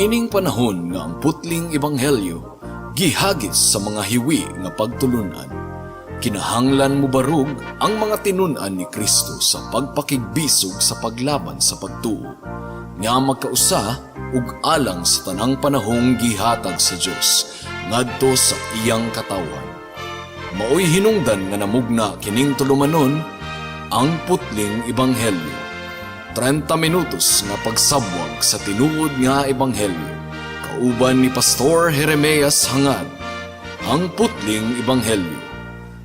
Niining panahon nga ang putling ebanghelyo gihagis sa mga hiwi nga pagtulunan, kinahanglan mobarog ang mga tinun-an ni Kristo sa pagpakigbisog sa paglaban sa pagtuo nga magkausa ug alang sa tanang panahong gihatag sa Dios ngadto sa iyang katawhan. Maoy hinungdan nga namugna kining tulumanon, Ang Putling Ebanghelyo. 30 minutos nga pagsabwag sa tinuod nga ebanghelyo. Kauban ni Pastor Jeremias Hangad. Ang Putling Ebanghelyo.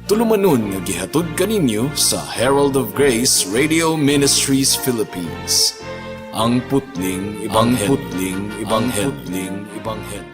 Tulumanon nga gihatod kaninyo sa Herald of Grace Radio Ministries Philippines. Ang Putling Ebanghelyo. Ang Putling Ebanghelyo. Ang Putling Ebanghelyo.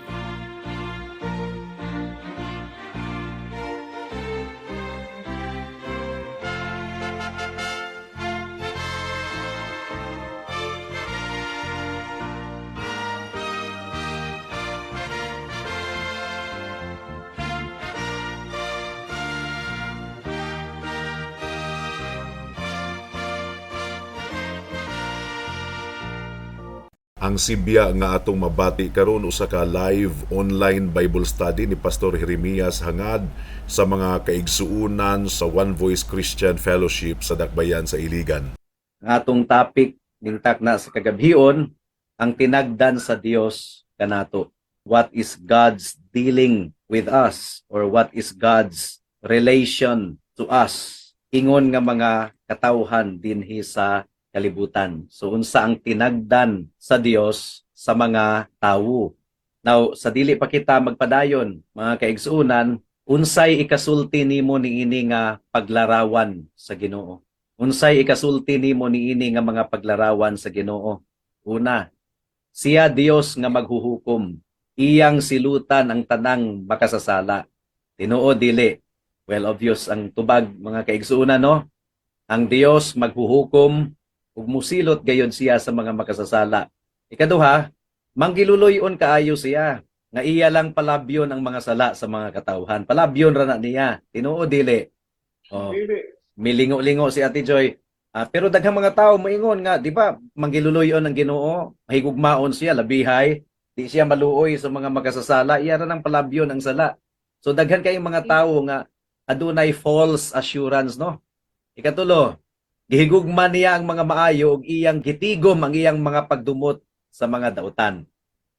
Ang sibya nga atong mabati karon, usa ka live online Bible study ni Pastor Jeremias Hangad sa mga kaigsuonan sa One Voice Christian Fellowship sa Dakbayan sa Iligan. Ang atong topic ning takna sa kagabhion, ang tinagdan sa Dios kanato. What is God's dealing with us or what is God's relation to us? Ingon nga mga katawhan dinhi sa kalibutan. So unsa ang tinagdan sa Dios sa mga tawo? Now, sa dili pa kita magpadayon, mga kaigsuonan, unsay ikasulti nimo niini nga paglarawan sa Ginoo? Unsay ikasulti nimo niini nga mga paglarawan sa Ginoo? Una, siya Dios nga maghuhukom. Iyang silutan ang tanang makasasala. Tinuod, dili? Well, obvious ang tubag, mga kaigsuonan, no? Ang Dios maghuhukom ug musilot gayod siya sa mga makasasala. Ikaduha, manggiluluyon kaayo siya nga iya lang palabyon ang mga sala sa mga katawhan. Palabyon ra na niya. Tinuod, dili? Oh. Milingo-lingo si Ate Joy. Ah, pero daghang mga tao moingon nga, di ba, manggiluluyon ang Ginoo, mahigugmaon siya, labihay, di siya maluoy sa mga makasasala, iya ra nang palabyon ang sala. So daghan kayong mga tao nga adunay false assurance, no? Ikatulo, gihigugma niya ang mga maayo ug iyang gitigom ang iyang mga pagdumot sa mga dautan.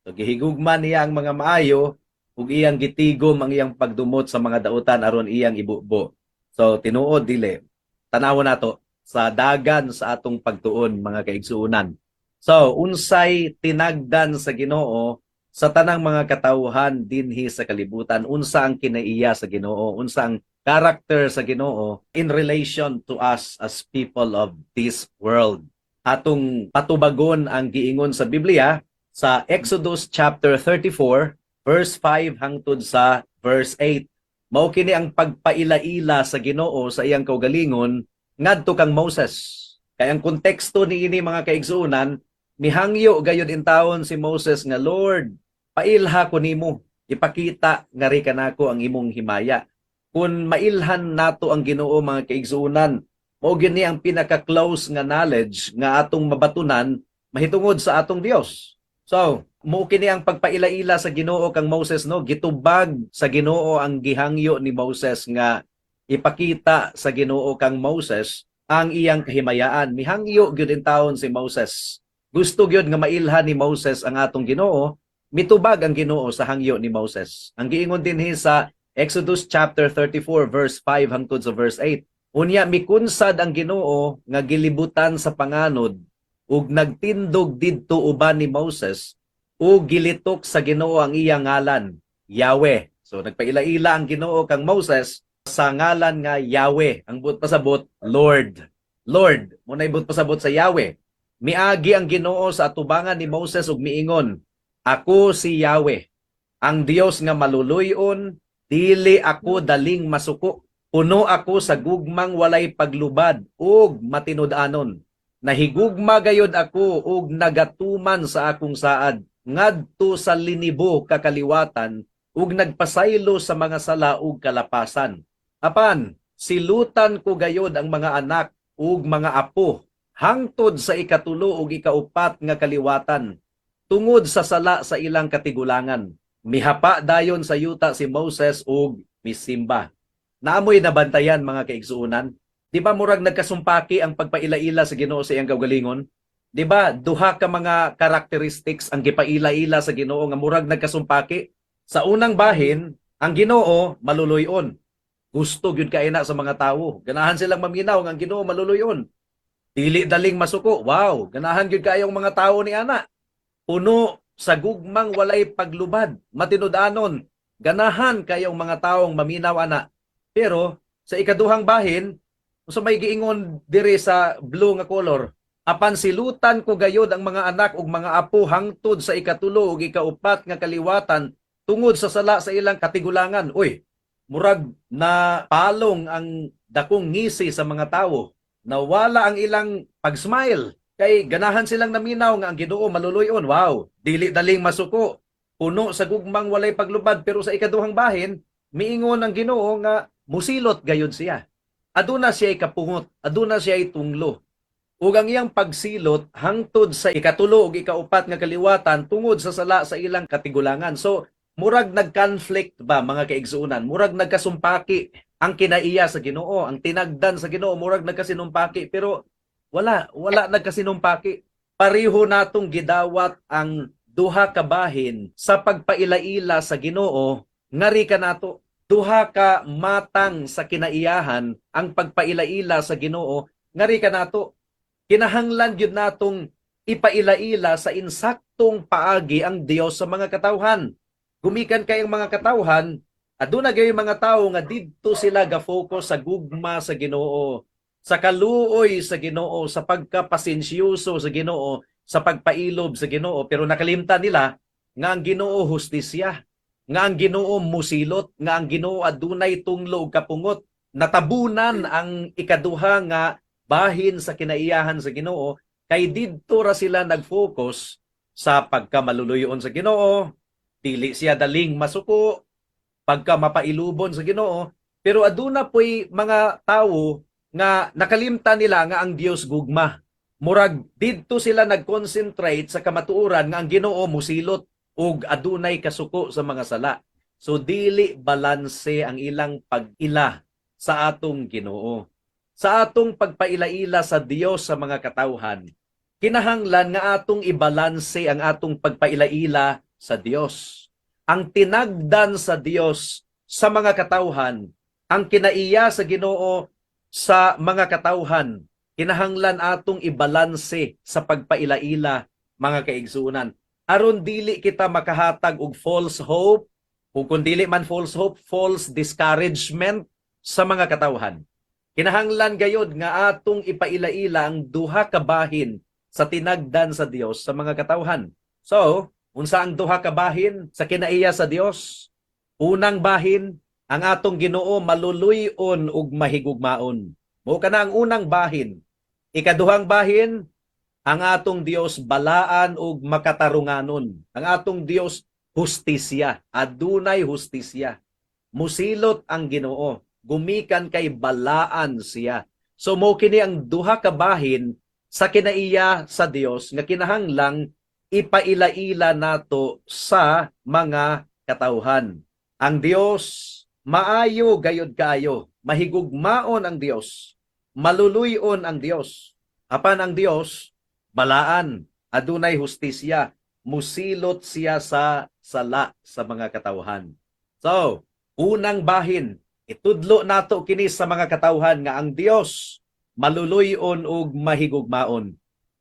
So gihigugma niya ang mga maayo ug iyang gitigom ang iyang pagdumot sa mga dautan aron iyang ibubo. So tinuod, dili? Tanawon nato sa dagan sa atong pagtuon, mga kaigsuonan. So unsay tinagdan sa Ginoo sa tanang mga katawhan dinhi sa kalibutan? Unsa ang kinaiya sa Ginoo? Unsa ang character sa Ginoo in relation to us as people of this world? Atong patubagon ang giingon sa Biblia sa Exodus chapter 34 verse 5 hangtod sa verse 8. Mao kini ang pagpaila-ila sa Ginoo sa iyang kaugalingon ngadto kang Moses. Kay ang konteksto niini, mga kaigsuonan, mihangyo gayud intawon si Moses nga, "Lord, pailha ko nimo, ipakita ngari kanako ang imong himaya." Kung mailhan nato ang Ginoo, mga kaigsuonan, mao gyud ni ang pinaka-close nga knowledge nga atong mabatunan mahitungod sa atong Dios. So, mao kini ang pagpaila-ila sa Ginoo kang Moses, no? Gitubag sa Ginoo ang gihangyo ni Moses nga ipakita sa Ginoo kang Moses ang iyang kahimayaan. Mihangyo gyud intawon si Moses. Gusto gyud nga mailhan ni Moses ang atong Ginoo. Mitubag ang Ginoo sa hangyo ni Moses. Ang giingon dinhi sa Exodus chapter 34 verse 5 hangtod sa verse 8. "Unya mikunsad ang Ginoo nga gilibutan sa panganod ug nagtindog didto uban ni Moses ug gilitok sa Ginoo ang iyang ngalan, Yahweh." So nagpaila-ila ang Ginoo kang Moses sa ngalan nga Yahweh. Ang buot pasabot, Lord. Lord, mao nay buot pasabot sa Yahweh. "Miagi ang Ginoo sa atubangan ni Moses ug miingon, 'Ako si Yahweh, ang Dios nga maluluyon, dili ako daling masuko. Puno ako sa gugmang walay paglubad ug matinud-anon. Nahigugma gayod ako ug nagatuman sa akong saad ngadto sa linibo ka kaliwatan ug nagpasaylo sa mga sala ug kalapasan. Apan silutan ko gayod ang mga anak ug mga apo hangtod sa ikatulo ug ikaupat nga kaliwatan." tungod sa sala sa ilang katigulangan. Mihapa dayon sa yuta si Moses ug misimba. Naa moy nabantayan, mga kaigsuonan? Di ba murag nagkasumpaki ang pagpaila-ila sa Ginoo sa iyang kaugalingon? Di ba duha ka mga characteristics ang gipaila-ila sa Ginoo nga murag nagkasumpaki? Sa unang bahin, ang Ginoo maluluyon. Gusto gyud kay na sa mga tawo. Ganahan silang maminaw nga ang Ginoo maluluyon. Dili daling masuko. Wow, ganahan gyud kayong mga tawo ni ana. Puno sa gugmang walay paglubad, matinud-anon. Ganahan kayong mga taong maminaw ana. Pero sa ikaduhang bahin, sa may giingon diri sa blue nga color, "Apan silutan ko gayod ang mga anak ug mga apo hangtod sa ikatulo ug ikaupat nga kaliwatan tungod sa sala sa ilang katigulangan." Uy, murag na palong ang dakong ngisi sa mga tawo. Nawala ang ilang pag-smile. Kay ganahan silang naminaw nga ang Ginoo maluluyon. Wow, dili daling masuko. Puno sa gugmang walay paglubad, pero sa ikaduhang bahin, miingon ang Ginoo nga musilot gayud siya. Aduna siya kapungot, aduna siya tunglo. Ug ang iyang pagsilot hangtod sa ikatulo ug ikaupat nga kaliwatan tungod sa sala sa ilang katigulangan. So, murag nag-conflict ba, mga kaigsuonan? Murag nagkasumpaki ang kinaiya sa Ginoo, ang tinagdan sa Ginoo, murag nagkasinumpaki, pero wala, wala nagkasinumpaki. Pareho natong gidawat ang duha ka bahin sa pagpaila-ila sa Ginoo ngari kanato. Duha ka matang sa kinaiyahan ang pagpaila-ila sa Ginoo ngari kanato. Kinahanglan gyud natong ipaila-ila sa insaktong paagi ang Dios sa mga katawhan. Gumikan kay ang mga katawhan, aduna gyud mga tawo nga didto sila ga-focus sa gugma sa Ginoo, sa kaluoy sa Ginoo, sa pagkapasensyoso sa Ginoo, sa pagpailob sa Ginoo, pero nakalimtan nila nga ang Ginoo hustisya, nga ang Ginoo musilot, nga ang Ginoo adunay tunglo ug kapungot. Natabunan ang ikaduha nga bahin sa kinaiyahan sa Ginoo kay didto ra sila nag-focus sa pagkamaluluyon sa Ginoo, dili siya daling masuko, pagka mapailubon sa Ginoo, pero aduna po'y mga tawo nga nakalimtan nila nga ang Dios gugma. Murag didto sila nag-concentrate sa kamatuoran nga ang Ginoo musilot ug adunay kasuko sa mga sala. So dili balanse ang ilang pag-ila sa atong Ginoo. Sa atong pagpaila-ila sa Dios sa mga katawhan, kinahanglan nga atong ibalanse ang atong pagpaila-ila sa Dios. Ang tinagdan sa Dios sa mga katawhan, ang kinaiya sa Ginoo sa mga katawhan, kinahanglan atong ibalanse sa pagpaila-ila, mga kaigsuonan. Aron dili kita makahatag og false hope, ug kung dili man false hope, false discouragement sa mga katawhan. Kinahanglan gayod nga atong ipaila-ila ang duha ka bahin sa tinagdan sa Dios sa mga katawhan. So, unsa ang duha ka bahin sa kinaiya sa Dios? Unang bahin, ang atong Ginoo maluluy-on ug mahigugmaon. Mao kana ang unang bahin. Ikaduhang bahin, ang atong Dios balaan ug makatarunganon. Ang atong Dios hustisya, adunay hustisya. Musilot ang Ginoo, gumikan kay balaan siya. So mo kini ang duha ka bahin sa kinaiya sa Dios nga kinahanglang ipaila-ila nato sa mga katawhan. Ang Dios maayo gayod kaayo, mahigugmaon ang Dios, maluluy-on ang Dios. Apan ang Dios balaan, adunay hustisya, musilot siya sa sala sa mga katawhan. So, unang bahin, itudlo nato kini sa mga katawhan nga ang Dios maluluy-on ug mahigugmaon.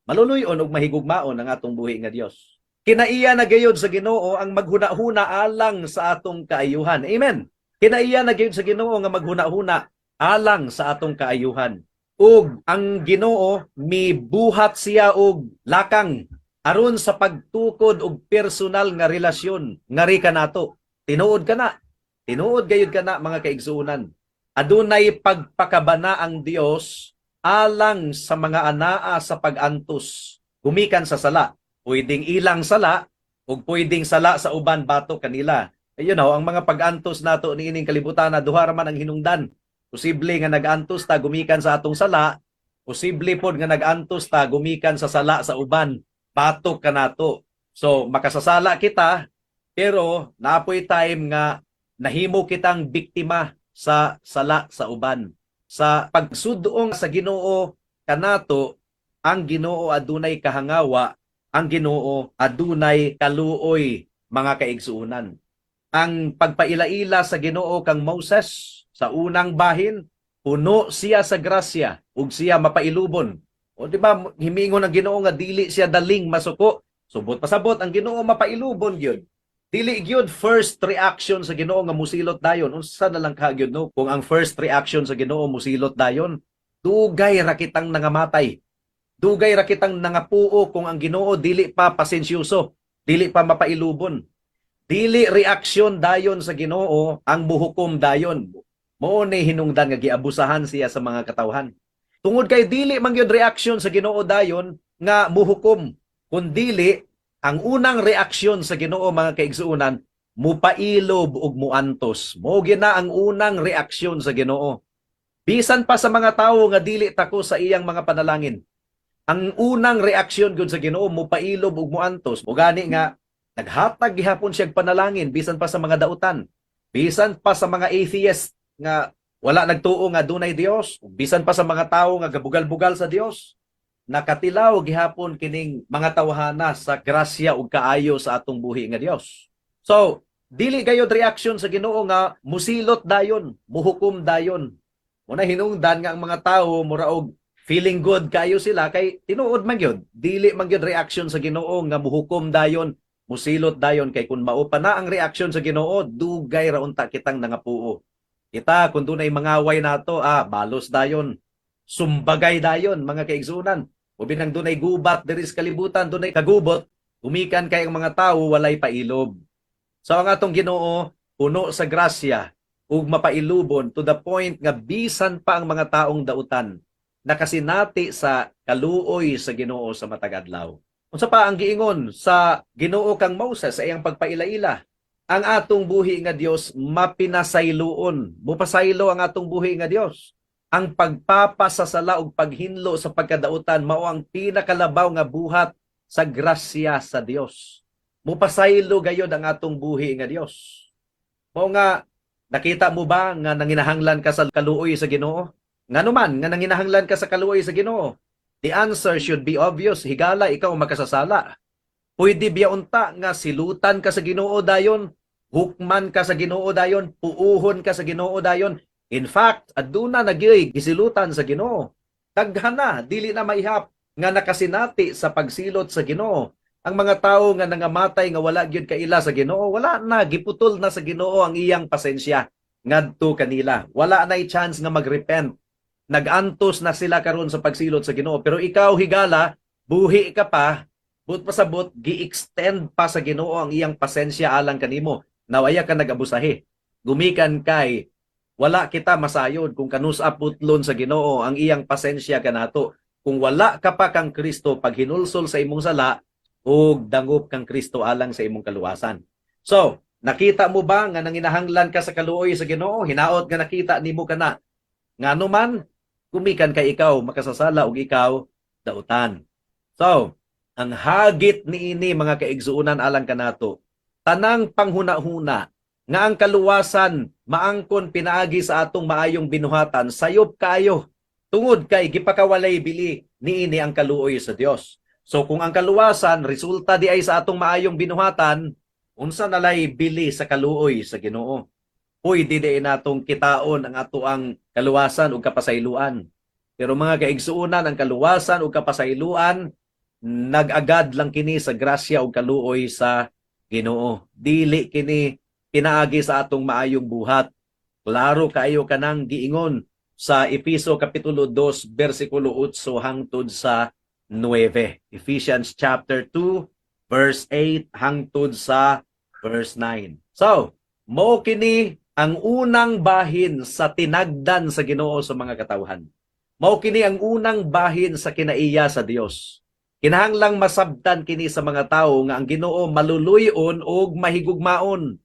Maluluy-on ug mahigugmaon ang atong buhi nga Dios. Kinaiya na gayod sa Ginoo ang maghuna-huna alang sa atong kaayuhan. Amen. Kinaiya na gayud sa Ginoo nga maghuna-huna alang sa atong kaayuhan. Ug ang Ginoo mibuhat siya og lakang aron sa pagtukod og personal nga relasyon ngari kanato. Tinuod kana. Tinuod gayud kana, mga kaigsuonan. Adunay pagpakabana ang Dios alang sa mga anaa sa pag-antos gumikan sa sala. Pwedeng ilang sala ug pwedeng sala sa uban batok kanila. Ang mga pag-antos nato niining kalibutan na duha ra man ang hinungdan. Posible nga nag-antos ta gumikan sa atong sala, posible pod nga nag-antos ta gumikan sa sala sa uban batok kanato. So makasasala kita, pero naa poy time nga nahimo kitang biktima sa sala sa uban. Sa pagsudong sa Ginoo kanato, ang Ginoo adunay kahangawa, ang Ginoo adunay kaluoy, mga kaigsuonan. Ang pagpaila-ila sa Ginoo kang Moses sa unang bahin, puno siya sa grasya ug siya mapailubon. O di ba himingon ang Ginoo nga dili siya daling masuko? Subot pasabot ang Ginoo mapailubon gyud. Dili gyud first reaction sa Ginoo nga musilot dayon. Unsa na lang ka gyud, no, kung ang first reaction sa Ginoo musilot dayon? Dugay ra kitang nangamatay. Dugay ra kitang nangapuo kung ang Ginoo dili pa pasensyoso, dili pa mapailubon. Dili reaksyon dayon sa Ginoo ang muhukom dayon. Mao ni hinungdan nga giabusahan siya sa mga katawhan. Tungod kay dili man gyud reaksyon sa Ginoo dayon nga muhukom, kun dili ang unang reaksyon sa Ginoo, mga kaigsuonan, mupailob ug muantos. Mao gyud na ang unang reaksyon sa Ginoo. Bisan pa sa mga tawo nga dili tako sa iyang mga panalangin. Ang unang reaksyon gyud sa Ginoo, mupailob ug muantos. Mao gani nga naghatag gihapon siya panalangin bisan pa sa mga dautan. Bisan pa sa mga atheist nga wala nagtuo nga dunay Dios, bisan pa sa mga tawo nga gabugal-bugal sa Dios, nakatilaw gihapon kining mga tawhana sa grasya ug kaayo sa atong buhi nga Dios. So, dili gayod reaksyon sa Ginoo nga musilot dayon, muhukom dayon. Muna hinungdan nga ang mga tawo mura og feeling good kayo sila kay tinuod man gyud. Dili man gyud reaksyon sa Ginoo nga muhukom dayon, musilot dayon, kay kun mao pa na ang reaksyon sa Ginoo, dugay ra unta kitang nangapuo. Kita kung dunay mangaway nato, balos dayon. Sumbagay dayon, mga kaigsunan. O binang dunay gubat diri sa kalibutan, dunay kagubot, gumikan kay ang mga tawo walay pailob. So ang atong Ginoo puno sa grasya ug mapailubon to the point nga bisan pa ang mga taong dautan nakasinati sa kaluoy sa Ginoo sa matag adlaw. Unsa pa ang giingon sa Ginoo kang Moses sa iyang pagpaila-ila? Ang atong buhi nga Dios mapinasayloon. Mupasaylo ang atong buhi nga Dios. Ang pagpapasasala ug paghinlo sa pagkadautan mao ang pinakalabaw nga buhat sa grasya sa Dios. Mupasaylo gayod ang atong buhi nga Dios. Mao nga nakita mo ba nga nanginahanglan ka sa kaluoy sa Ginoo? Ngano man nga nanginahanglan ka sa kaluoy sa Ginoo? The answer should be obvious. Higala, ikaw makasasala. Pwede biya unta nga silutan ka sa Ginoo dayon, hukman ka sa Ginoo dayon, puuhon ka sa Ginoo dayon? In fact, aduna na gyoy gisilutan sa Ginoo. Daghan na, dili na maihap nga nakasinati sa pagsilot sa Ginoo. Ang mga tawo nga nangamatay nga wala gyud kaila sa Ginoo, wala na, giputol na sa Ginoo ang iyang pasensya ngadto kanila. Wala na chance nga magrepent. Nagantos na sila karon sa pagsilot sa Ginoo. Pero ikaw, higala, buhi ka pa, but pasabot gi-extend pa sa Ginoo ang iyang pasensya alang kanimo. Nawaya ka nag-abusahi. Gumikan kay wala kita masayod kung kanus-a putlon sa Ginoo ang iyang pasensya kanato. Kung wala ka pa kang Kristo paghinulsol sa imong sala ug dangop kang Kristo alang sa imong kaluwasan. So, nakita mo ba nga nanginahanglan ka sa kaluoy sa Ginoo? Hinaot nga nakita nimo kana. Ngano man, gumikan kay ikaw makasasala ug ikaw dautan. So, ang hagit niini, mga kaigsuonan, alang kanato, tanang panghuna-huna nga ang kaluwasan maangkon pinaagi sa atong maayong binuhatan, sayop kaayo tungod kay gipakawalay bili niini ang kaluoy sa Dios. So kung ang kaluwasan resulta di ay sa atong maayong binuhatan, unsa nalay bili sa kaluoy sa Ginoo? Pwede di natong kitaon ang atoang kaluwasan ug kapasayloan. Pero mga kaigsuonan, ang kaluwasan ug kapasayloan nag-agad lang kini sa grasya ug kaluoy sa Ginoo. Dili kini pinaagi sa atong maayong buhat. Klaro kaayo kanang giingon sa Efeso kapitulo 2 bersikulo 8 hangtod sa 9. Ephesians chapter 2 verse 8 hangtod sa verse 9. So, mao kini ang unang bahin sa tinagdan sa Ginoo sa mga katawhan. Mao kini ang unang bahin sa kinaiya sa Dios. Kinahanglang masabtan kini sa mga tawo nga ang Ginoo maluluy-on ug mahigugmaon.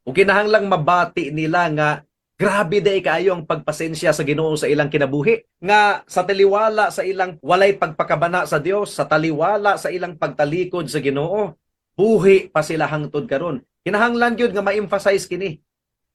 Ug kinahanglang mabati nila nga grabe diay kaayo ang pagpasensya sa Ginoo sa ilang kinabuhi, nga sa taliwala sa ilang walay pagpakabana sa Dios, sa taliwala sa ilang pagtalikod sa Ginoo, Buhi pa sila hangtod karon. Kinahanglan gyud nga ma-emphasize kini.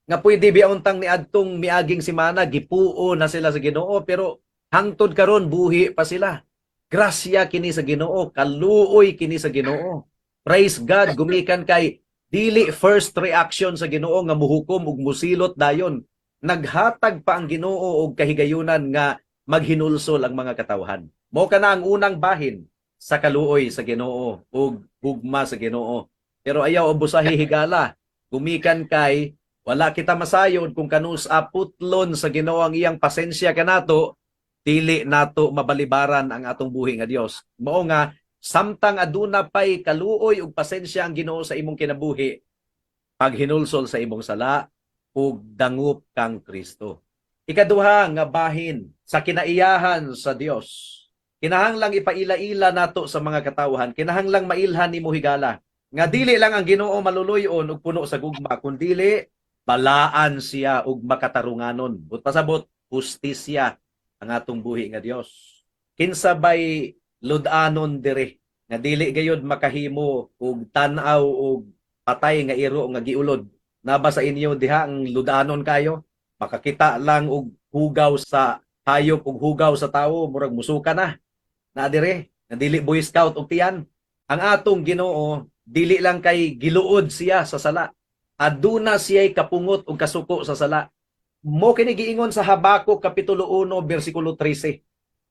Nga pwede biya untang niadtong miaging semana gipuo na sila sa Ginoo, pero hangtod karon buhi pa sila. Grasya kini sa Ginoo, kaluoy kini sa Ginoo. Praise God gumikan kay dili first reaction sa Ginoo nga muhukom ug musilot dayon. Naghatag pa ang Ginoo og kahigayunan nga maghinulsol ang mga katawhan. Mao kana ang unang bahin sa kaluoy sa Ginoo ug gugma sa Ginoo. Pero ayaw abusahi, higala. Gumikan kay wala kita masayod kung kanus-a putlon sa Ginoo ang iyang pasensya kanato, dili nato mabalibaran ang atong buhi nga Dios. Mao nga samtang aduna pay kaluoy ug pasensya ang Ginoo sa imong kinabuhi, paghinulsol sa imong sala ug dangup kang Kristo. Ikaduha nga bahin sa kinaiyahan sa Dios. Kinahanglang ipaila-ila nato sa mga katawhan, kinahanglang mailhan nimo, higala, nga dili lang ang Ginoo maluluyon ug puno sa gugma, kundili balaan siya ug makatarunganon. But pasabot, hustisya ang atong buhi nga Dios. Kinsa bay lud-anon diri nga dili gayud makahimo og tan-aw og patay nga iro nga giulod? Naba sa inyo diha ang lud-anon kayo? Makakita lang og hugaw sa hayop ug hugaw sa tawo, murag musuka na. Na dire nga dili Boy Scout og tiyan? Ang atong Ginoo, dili lang kay giluod siya sa sala. Aduna siya'y kapungot ug kasuko sa sala. Mo kini giingon sa Habakuk kapitulo 1 bersikulo 13.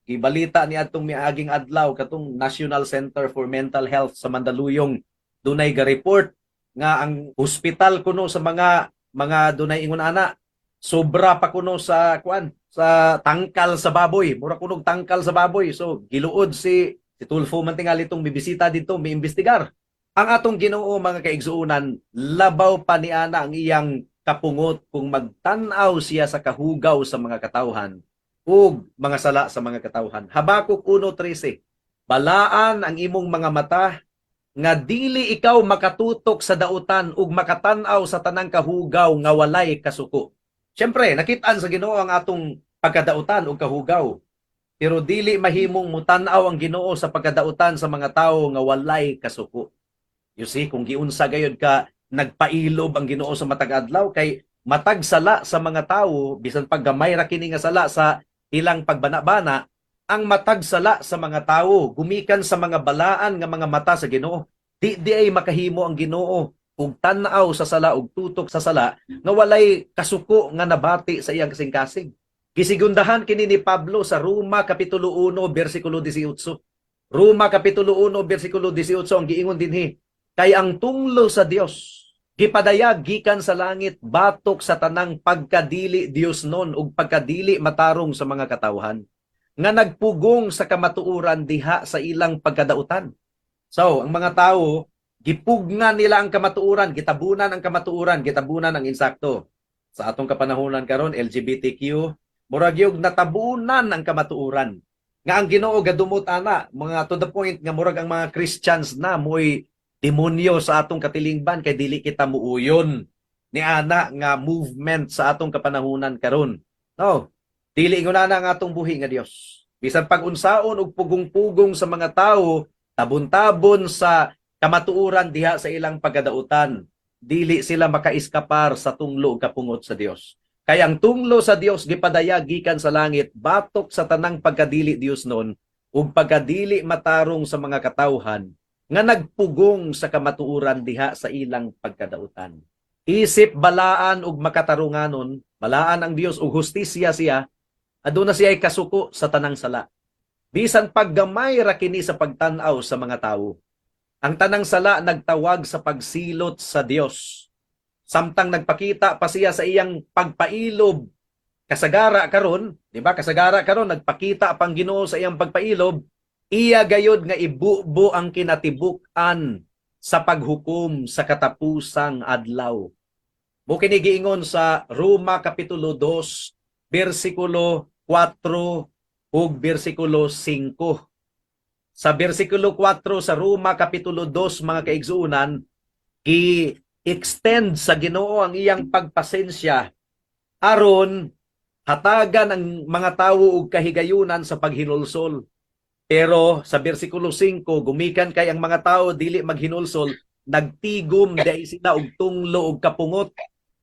Gibalita ni adtong miaging adlaw, katong National Center for Mental Health sa Mandaluyong dunay ga-report nga ang hospital kuno sa mga dunay ingon ana, sobra pa kuno sa kuan, sa tangkal sa baboy, mura kunog tangkal sa baboy. So giluod si si Tulfo man tingali itong mibisita dito, miimbestigar. Ang atong Ginoo, mga kaigsuonan, labaw pa niana ang iyang kapungot kung magtan-aw siya sa kahugaw sa mga katawhan ug mga sala sa mga katawhan. Habakuk 1:13. Balaan ang imong mga mata nga dili ikaw makatutok sa dautan ug makatan-aw sa tanang kahugaw nga walay kasuko. Siyempre, nakit-an sa Ginoo ang atong pagkadautan ug kahugaw. Pero dili mahimong mutan-aw ang Ginoo sa pagkadautan sa mga tawo nga walay kasuko. You see, kung giunsa gayud ka nagpailob ang Ginoo sa matag adlaw, kay matag sala sa mga tawo, bisan pag gamay ra kini nga sala sa ilang pagbana-bana, ang matag sala sa mga tawo gumikan sa mga balaan nga mga mata sa Ginoo, di di ay makahimo ang Ginoo ug tan-aw sa sala ug tutok sa sala nga walay kasuko nga nabati sa iyang kasing-kasing. Gisigundahan kini ni Pablo sa Roma kapitulo 1 bersikulo 18. Roma kapitulo 1 bersikulo 18, ang giingon dinhi, kay ang tunglo sa Dios gipadayag gikan sa langit batok sa tanang pagkadili Dios nun ug pagkadili matarong sa mga katawhan nga nagpugong sa kamatuoran diha sa ilang pagkadautan. So, ang mga tao, gipugnan nila ang kamatuoran, gitabunan ang kamatuoran, gitabunan ang insakto. Sa atong kapanahonan karon, LGBTQ, murag yung natabunan ang kamatuoran. Nga ang Ginoo gadumot ana, mga to the point nga murag ang mga Christians na mo'y demonyo sa atong katilingban kay dili kita muuyon ni ana nga movement sa atong kapanahunan karon. No, dili ingon ana ang atong buhi nga Dios. Bisan pag-unsaon og pugong-pugong sa mga tawo, tabon-tabon sa kamatuoran diha sa ilang pagkadautan, dili sila makaiskapar sa tunglo ug kapungot sa Dios. Kay ang tunglo sa Dios gipadayag gikan sa langit batok sa tanang pagkadili Dios nun ug pagkadili matarong sa mga katawhan nga nagpugong sa kamatuoran diha sa ilang pagkadautan. Isip balaan ug makatarunganon, balaan ang Dios ug hustisya siya, aduna siya ay kasuko sa tanang sala. Bisan paggamay ra kini sa pagtan-aw sa mga tawo. Ang tanang sala nagtawag sa pagsilot sa Dios. Samtang nagpakita pa siya sa iyang pagpailob kasagara karon, di ba? Kasagara karon nagpakita pang Ginoo sa iyang pagpailob, iya gayod nga ibubo ang kinatibuk-an sa paghukom sa katapusang adlaw. Mo kini giingon sa Roma kapitulo 2 bersikulo 4 ug bersikulo 5. Sa bersikulo 4 sa Roma kapitulo 2, mga kaigsuonan, gi-extend sa Ginoo ang iyang pagpasensya aron hatagan ang mga tawo og kahigayunan sa paghinulsol. Pero sa bersikulo 5, gumikan kay ang mga tao dili maghinulsol, Nagtigom diay sila og tunglo og kapungot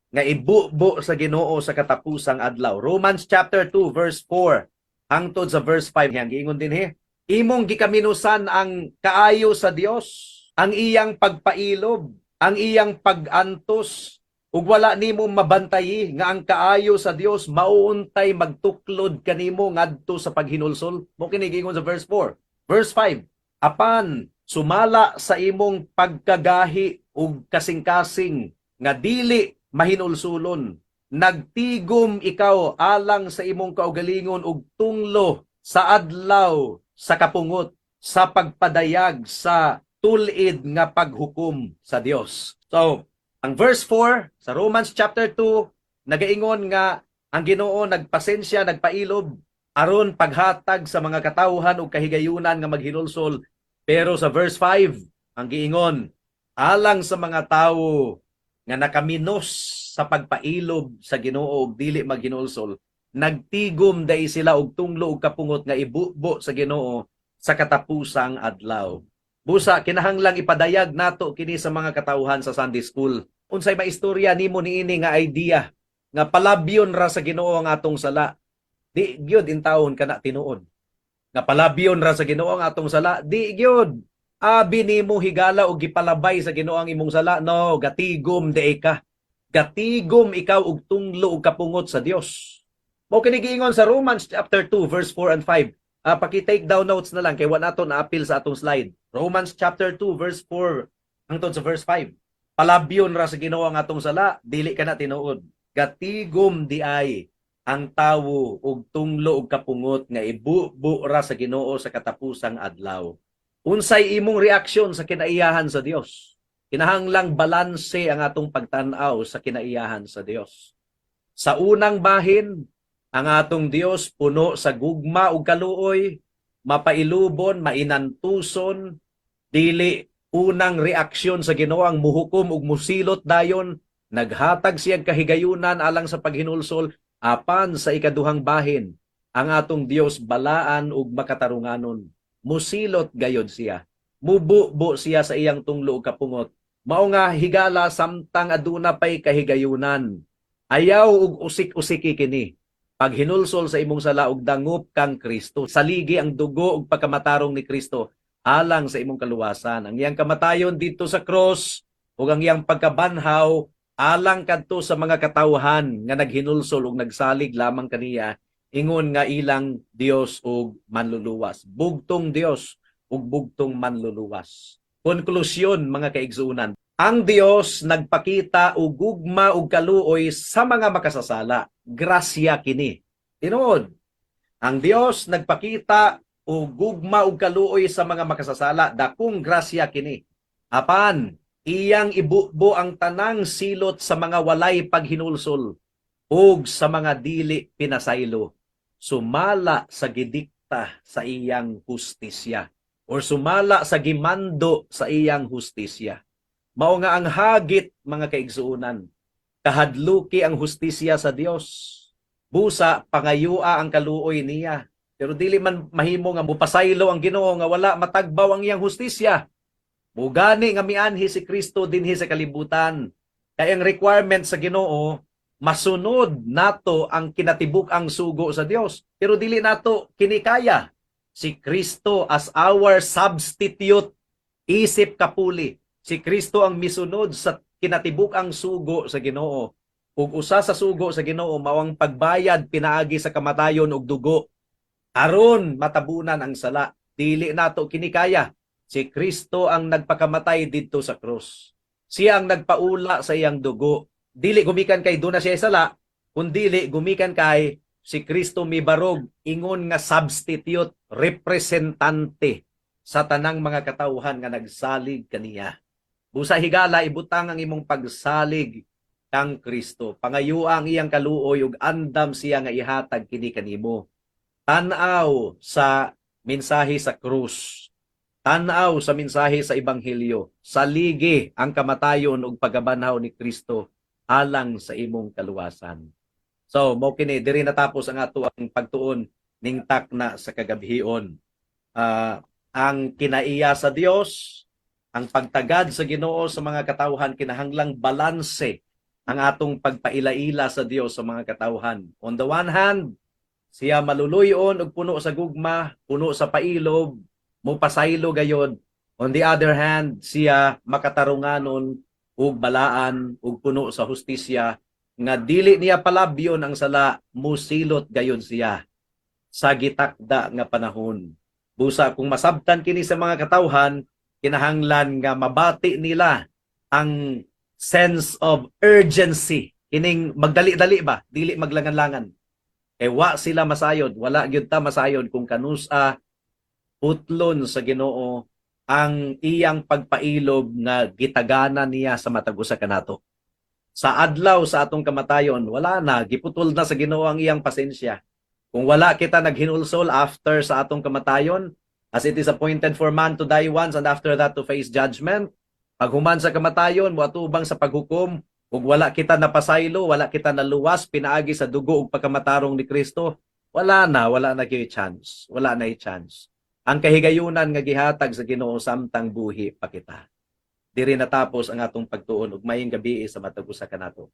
nga ibubo sa Ginoo sa katapusang adlaw. Romans chapter 2 verse 4 hangtod sa verse 5, yang giingon dinhi, imong gikaminusan ang kaayo sa Dios, ang iyang pagpailob, ang iyang pag-antos, ug wala nimo mabantayi nga ang kaayo sa Dios mauuntay magtuklod kanimo ngadto sa paghinulsol. Mao kini giingon sa verse 4. Verse 5, apan sumala sa imong pagkagahi ug kasing-kasing nga dili mahinulsulon, nagtigom ikaw alang sa imong kaugalingon og tunglo sa adlaw sa kapungot sa pagpadayag sa tul-id nga paghukom sa Dios. So, ang verse 4 sa Romans chapter 2 nagaingon nga ang Ginoo nagpasensya, nagpailob aron paghatag sa mga katawhan og kahigayunan nga maghinulsol. Pero sa verse 5, ang giingon, alang sa mga tawo nga nakaminos sa pagpailob sa Ginoo ug dili maghinulsol, nagtigom diay sila og tunglo og kapungot nga ibubo sa Ginoo sa katapusang adlaw. Busa kinahanglang ipadayag nato kini sa mga katawhan sa Sunday school. Unsay maistorya nimo niini nga idea nga palabyon ra sa Ginoo ang atong sala? Di gyud intawon kana tinuod. Nga palabyon ra sa Ginoo ang atong sala, di gyud. Abi nimo higala og gipalabay sa Ginoo ang imong sala, no, gatigom diay ka. Gatigom ikaw og tunglo og kapungot sa Dios. Mao kini giingon sa Romans chapter 2 verse 4 and 5. Paki-take down notes na lang kay wa nato na-apil sa atong slide. Romans chapter 2 verse 4 hangtod sa verse 5. Palabyon ra sa Ginoo ang atong sala, dili kana tinuod. Gatigom diay ang tawo og tunglo og kapungot nga ibubo ra sa Ginoo sa katapusang adlaw. Unsay imong reaksyon sa kinaiyahan sa Dios? Kinahanglang balanse ang atong pagtan-aw sa kinaiyahan sa Dios. Sa unang bahin, ang atong Dios puno sa gugma ug kaluoy, mapailubon, mainantuson, dili unang reaksyon sa Ginoo ang muhukom ug musilot dayon, naghatag siya kahigayunan alang sa paghinulsol. Apan sa ikaduhang bahin, ang atong Dios balaan ug makatarunganon. Musilot gayod siya. Mububo siya sa iyang tunglo ug kapungot. Mao nga higala samtang aduna pay kahigayunan. Ayaw og usik-usiki kini. Paghinulsol sa imong sala ug dangop kang Kristo. Saligi ang dugo ug pagkamatarong ni Kristo alang sa imong kaluwasan. Ang iyang kamatayon didto sa cross ug ang iyang pagkabanhaw alang kadto sa mga katawhan nga naghinulsol ug nagsalig lamang kaniya ingon nga ilang Dios ug manluluwas. Bugtong Dios ug bugtong manluluwas. Konklusyon, mga kaigsuonan, ang Dios nagpakita og gugma ug kaluoy sa mga makasasala. Grasya kini. Tinuod. Ang Dios nagpakita og gugma ug kaluoy sa mga makasasala, dakong grasya kini. Apan iyang ibubo ang tanang silot sa mga walay paghinulsol ug sa mga dili pinasaylo, sumala sa gidikta sa iyang hustisya or sumala sa gimando sa iyang hustisya. Mao nga ang hagit, mga kaigsuonan, kahadluki ang hustisya sa Dios. Busa pangayua ang kaluoy niya. Pero dili man mahimo nga mupasaylo ang Ginoo nga wala matagbaw ang iyang hustisya. Mugani nga mianhi si Kristo dinhi sa kalibutan. Kay ang requirement sa Ginoo, masunod nato ang kinatibuk-ang sugo sa Dios. Pero dili nato kinikaya. Si Kristo as our substitute, isip kapuli. Si Kristo ang misunod sa kinatibuk-ang sugo sa Ginoo. Ug usa sa sugo sa Ginoo mao ang pagbayad pinaagi sa kamatayon ug dugo aron matabunan ang sala. Dili nato kinikaya. Si Kristo ang nagpakamatay didto sa krus. Siya ang nagpaula sa iyang dugo. Dili gumikan kay duna siya sala, kundili gumikan kay si Kristo mibarog ingon nga substitute, representante sa tanang mga katawhan nga nagsalig kaniya. Busa higala ibutang ang imong pagsalig kang Kristo. Pangayua ang iyang kaluoy ug andam siya nga ihatag kini kanimo. Tan-aw sa mensahe sa krus. Tan-aw sa mensahe sa ebanghelyo. Saligi ang kamatayon ug pagkabanhaw ni Kristo alang sa imong kaluwasan. So, mao kini diri natapos ang ato ang pagtuon ning takna sa kagabhion. Ang kinaiya sa Dios Ang pagtagad sa Ginoo sa mga katawhan, kinahanglang balanse ang atong pagpaila-ila sa Dios sa mga katawhan. On the one hand, siya maluluyon ug puno sa gugma, puno sa pailob, mupasaylo gayod. On the other hand, siya makatarunganon ug balaan ug puno sa hustisya nga dili niya palabyon ang sala, musilot gayod siya sa gitakda nga panahon. Busa kung masabtan kini sa mga katawhan, kinahanglan nga mabati nila ang sense of urgency, kining magdali-dali ba, dili maglangan-langan. E wa sila masayod, wala gyud ta masayod kung kanusa putlon sa Ginoo ang iyang pagpailob nga gitagana niya sa matag usa kanato. Sa adlaw sa atong kamatayon, wala na, giputol na sa Ginoo ang iyang pasensya. Kung wala kita naghinulsol after sa atong kamatayon, as it is appointed for man to die once and after that to face judgment, paghuman sa kamatayon, moatubang sa paghukom, ug wala kita napasaylo, wala kita naluwas pinaagi sa dugo ug pagkamatarong ni Kristo, wala na gyud chance, wala na chance. Ang kahigayunan nga gihatag sa Ginoo samtang buhi pa kita. Diri natapos ang atong pagtuon ug maayong gabii sa matag usa kanato.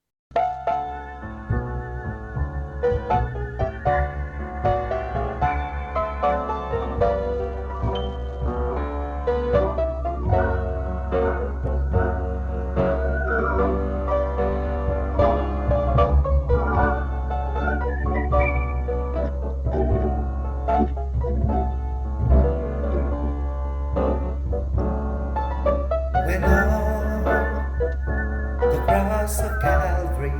When on the cross of Calvary,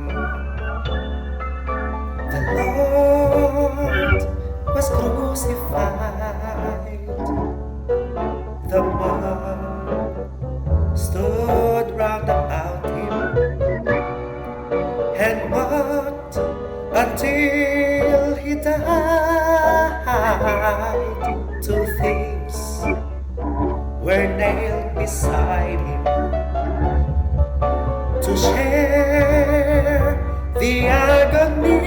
the Lord was crucified, the mob stood round about him and mocked until he died. Two thieves were nailed beside him to share the agony.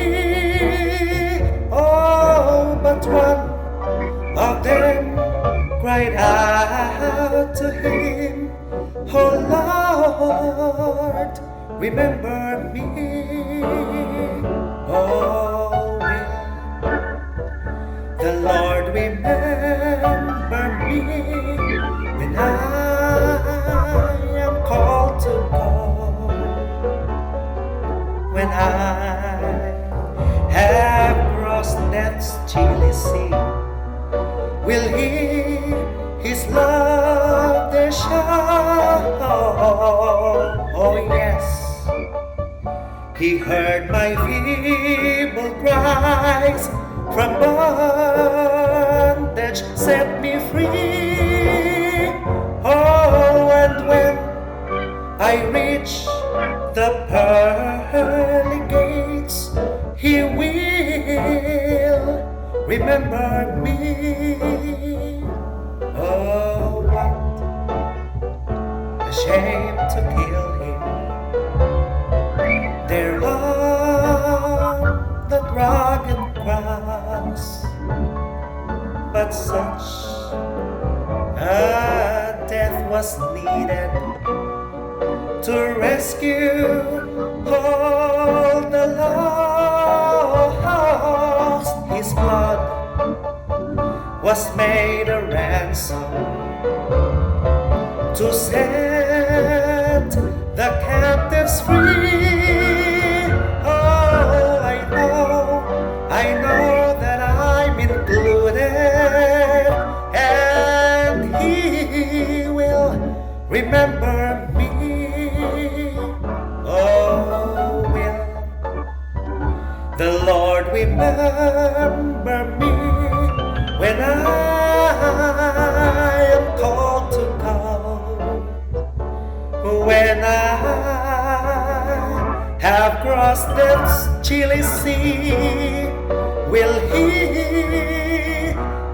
Oh, but one of them cried out to him, "Oh Lord, remember me." Oh, will the Lord remember me when I am called to go? When I have crossed death's chilly sea, will he his love there show? Oh yes, he heard my feeble cries, from bondage set me free. Oh, and when I reach the pearly gates, he will remember me. Oh, what a shame to kill him there on that rugged cross. But such a death was needed to rescue all the lost. His blood was made a ransom to set the captives free. Oh, I know that I'm included, and he will remember me. Oh, will the Lord remember me when I am called to go? When I have crossed death's chilly sea, will he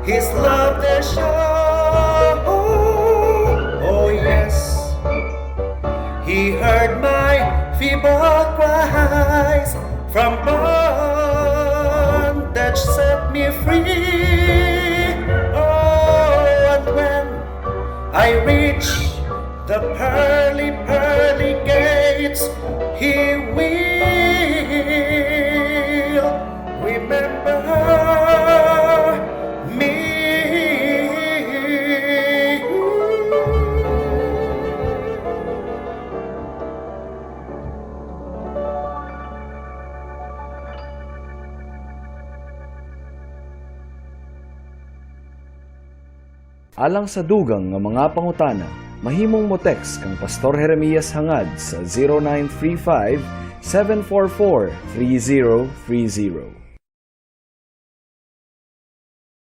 his love there show? Oh yes, he heard my feeble cries, from bondage set me free. Oh, and when I reach The pearly, pearly gates, he will remember me. Alang sa dugang nga mga pangutana, mahimong mo text kang Pastor Jeremias Hangad sa 0935 744 3030.